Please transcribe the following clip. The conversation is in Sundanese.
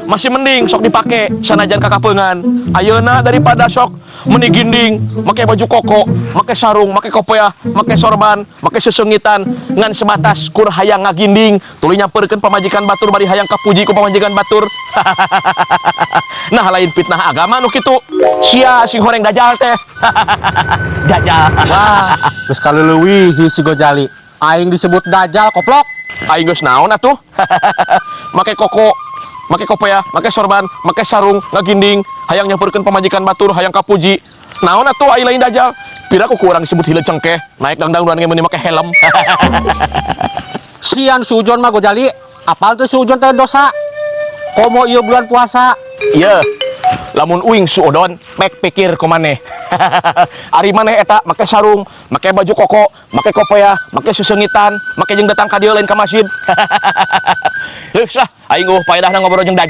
Masih mending sok dipake sanajan kakapeungan. Ayeuna daripada sok meni ginding, make baju koko, make sarung, make kopiah, make sorban, make sesengitan, ngan sebatas kur hayang ngaginding, tuluy nyamperkeun pamajikan batur bari hayang kapuji ku pamajikan batur. Nah, lain fitnah agama nu kitu. Sia sing horeng dajal teh. Dajal. Wah, geus kaleuwih si Gojali. Aing disebut dajal, koplok. Aing geus naon atuh? Make koko, make kopiah, make sorban, make sarung, ngaginding, hayang nyamperkeun pamajikan batur, hayang kapuji. Naon atuh aing lain dajal? Pira ku kurang disebut hileud cengkeh, naik dangdangduan ge meuni make helm. Sian suudzon mah, Gojali. Apal tuh suudzon teh dosa? Komo ieu bulan puasa. Iya. Lamun uing suudzon, pek pikir ku maneh. Ari maneh eta make sarung, make baju koko, make kopiah, make sesengitan, make jeung datang ka dieu lain ka masjid. Heuh sah, aing euweuh paedahna ngobrol jeung dajal.